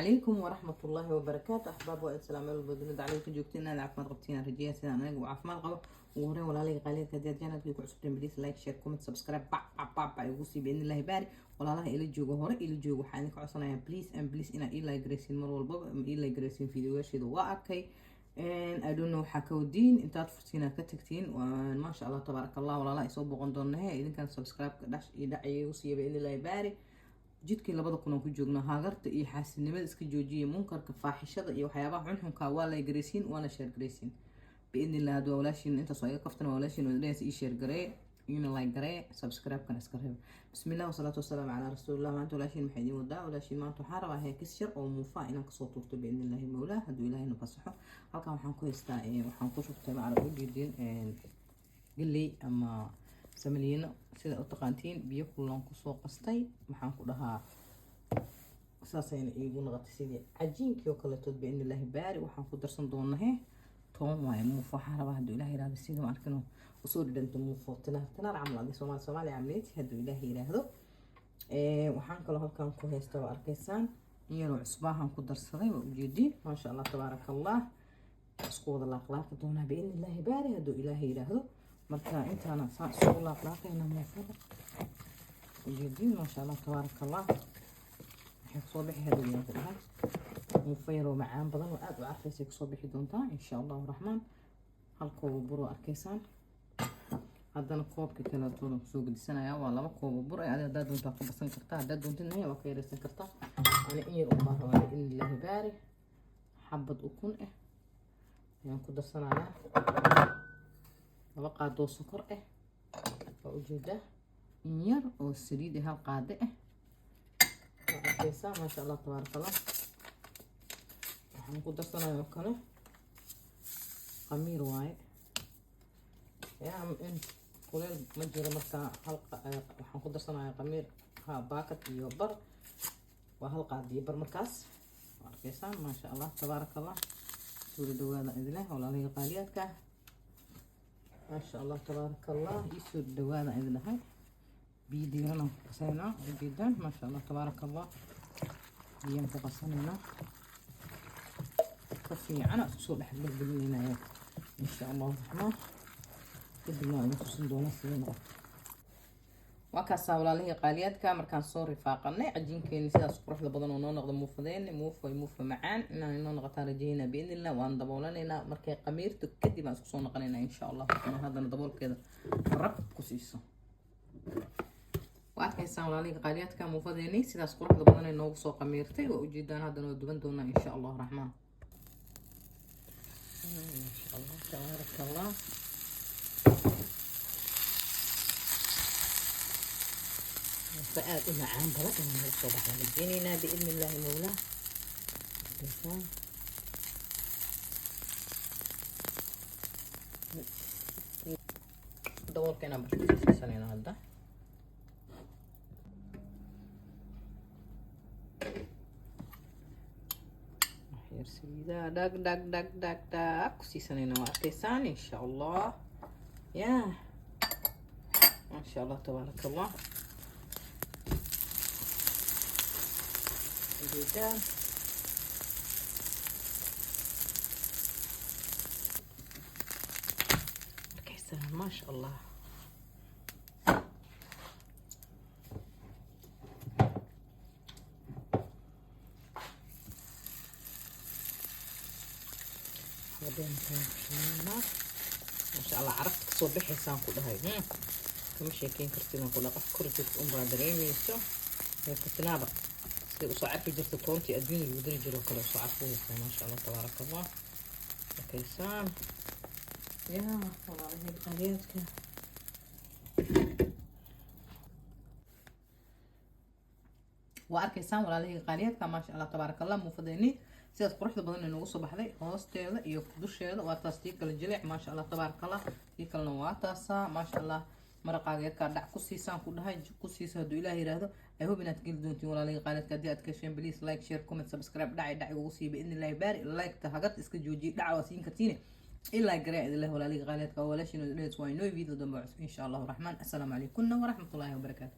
Calaykum waraxmatullaahi wabarakaatu. Axbaab, waa salaam meel walba dunida calayka joogtiin. Inaad caafimaad qabtiin rajeeya, sidaan aniga uu caafimaad qabo. Ugu horreyn, walaalahayga qaaliyadka, haddii aad channelkii ku cusubteen, please like, share, comment, subscribe, bac bac bac bac igu sii biidnillahi baari. Walaalaha ila joogo, hore ila joogo, waxaan idinka codsanayaa please and please inaad ii like garaysiin mar walbaba ama ii like garaysiin videoyaasheeda. Waa arkay, I don't know waxaa ka wadiin, intaad furtiin aad ka tagtiin. Maasha Allah, tabaaraka Allah. Walaalaha isoo boqon doonahe, idinkan subscribe-ka dhash iyo dhac igu siiya biidnillahi baari. Jidkii 2000 aan ku joogno. Haagarta iyo xaasidnimada iska joojiya, munkarka, faaxishada iyo waxyaabaha xunxunka waa la garaysiin, waana share garaysiin biidni illah. Hadda waa walaashiin, intaas waa iga kaftan. Waa walaashiin wadadhayas, ii share garee, iina like garee, subscribe-kana iska reeba. Bismillah wasalaatu wasalaamu calaa rasuulillah. Maanta walaashiin maxay idiin wadaa? Walaashiin maanta waxaan rabaa heekis yar oo muufa inaan kasoo tuurto biidni illaahi mawlaa, hadduu Ilaahay na fasaxo. Halkan waxaan ku haystaa, waxaan ku shubtay macra u jeedin galley ama samaliino sida u taqaantiin. Biyo kululaan kusoo qastay, maxaan ku dhahaa, saasayna iigu noqotay sidii cajiinkii oo kaletood biidni illaahi baari. Waxaan ku darsan doonahe toon waaye. Muufo waxaan rabaa, hadduu Ilaah yiraahdo, sidii ma arkin usoo dhadhanto muufo tinaar tinaar camal, adi Soomaali Soomaali camaleed, hadduu Ilaah yiraahdo. Waxaan kaloo halkan ku haystaa, waa arkaysaan, in yaroo cusbaahan ku darsaday, waa ujeediin. Maasha Allah, tabaaraka Allah. Isku wada laaqlaaqi doonaa biidni illaahi baari, hadduu Ilaah yiraahdo. Marka intaana saan isugu laaqlaaqayna muufada, ujeediin. Maasha Allah, tabaaraka Allah. Waxay kusoo bixi, hadhow ku dhahay, muufo yaroo macaan badan oo aada u carfaysay kusoo bixi doontaa insha Allahu raxmaan. Hal koobo bur oo arkaysaan. Haddana koobka kaleetoodan kusoo gedisanaya, waa 2 koobo bur. Adi haddaad doontaa ka basan kartaa, haddaad doontidna waa ka yaraysan kartaa. Ani in yar unbaa rabaa biidni illaahi baari. Xabad ukun ah ayaan ku darsanayaa, 2 qaadoo sokor ah, waa ujeedaa, in yar oo saliid ah, hal qaade ah, waa arkaysaa. Maasha Allah, tabaaraka Allah. Waxaan ku darsanaya oo kale qamiir waaye. Yaa in kuleel ma jiro. Marka hal waxaan ku darsanaya qamiir ha baakad iyo bar, waa hal qaad iyo bar. Markaas waa arkaysaan. Maasha Allah, tabaaraka Allah. Suula dhawaada idinleh, walaalihii qaaliyaadka. Maasha Allah, tabaaraka Allah. Iisoo dhawaada idin dhahay. Biyo diiranaan ku qasaynaa, ujeedaan. Maasha Allah, tabaaraka Allah. Biyaan ku qasanaynaa, ka fiican isku soo dhex gelgelinaya insha Allahu raxmaan. Kadibna waa idin tusin doona sidii noqoto. Waa kaasaa, walaalihii qaaliyaadka. Markaan soo rifaaqanay cajiinkeeni, sidaas quruxda badan oo noo noqda muufadeeni. Muufo muufo macaan inaan inoo noqotaan rajeynaa biidnillah. Waan daboolanaynaa. Markay qamiirto kadib aan isku soo noqonaynaa insha Allah. Haddana daboolkeeda rab ku siiso. Waa arkaysaan, walaalihii qaaliyaadka, muufadeeni sidaas quruxda badan ay noogu soo qamiirtay, waa ujeedaan. Haddana waa duban doonaa insha Allahu raxmaan. Maasha Allah, tabaaraka Allah. Muufo aada u macaan badan inaan nagu soo baxda rajeyneynaa biidni illaahi mawlaa. Arkaysaan, daboolka inaan barka siisanayna hadda. Yar saliidaa dhag dhag dhag dhag dhag ku siisanayna, waa arkaysaan insha Allah. Ya maasha Allah, tabaaraka Allah. Ujeedaan, arkaysaan. Maasha Allah. Maasha Allah, carabta kasoo baxaysaan ku dhahay, kama sheekeyn kartidaan ku dhaha. Qof kor joogta unbaa dareemayso. Katinaaba siday usoo carfi jirta, toontii adduunya lagu dari jiro kale usoo carfuyaysaa. Maasha Allah, tabaaraka Allah. Arkaysaan yaa walaalahey qaaliyaadka. Waa arkaysaan, walaalahey qaaliyaadka. Maasha Allah, tabaaraka Allah. Muufadeeni sidaas quruxda badan ay noogu soo baxday, hoosteeda iyo dusheeda waa taas. Tii kale jilic, maasha Allah, tabaaraka Allah. Tii kalena waa taasaa. Maasha Allah. Maraqaaga yarkaa dhac ku siisaan ku dhahay, ku siisa hadduu Ilaah yiraahdo. I hope inaad geli doontiin, walaalihii qaaliyaadka. Haddii aad ka hesheen, please like, share, comment, subscribe, dhacay dhac ugu siiba biidni illaahi baari. Like-ta hagad iska joojiye, dhaca waa siin kartiine ilaa garee idin leh. Walaalihii qaaliyaadka, waa walaashiin oo waa inoo video dambe cusub insha Allahu raxmaan. Assalaamu calaykum waraxmatullaahi wabarakaatu.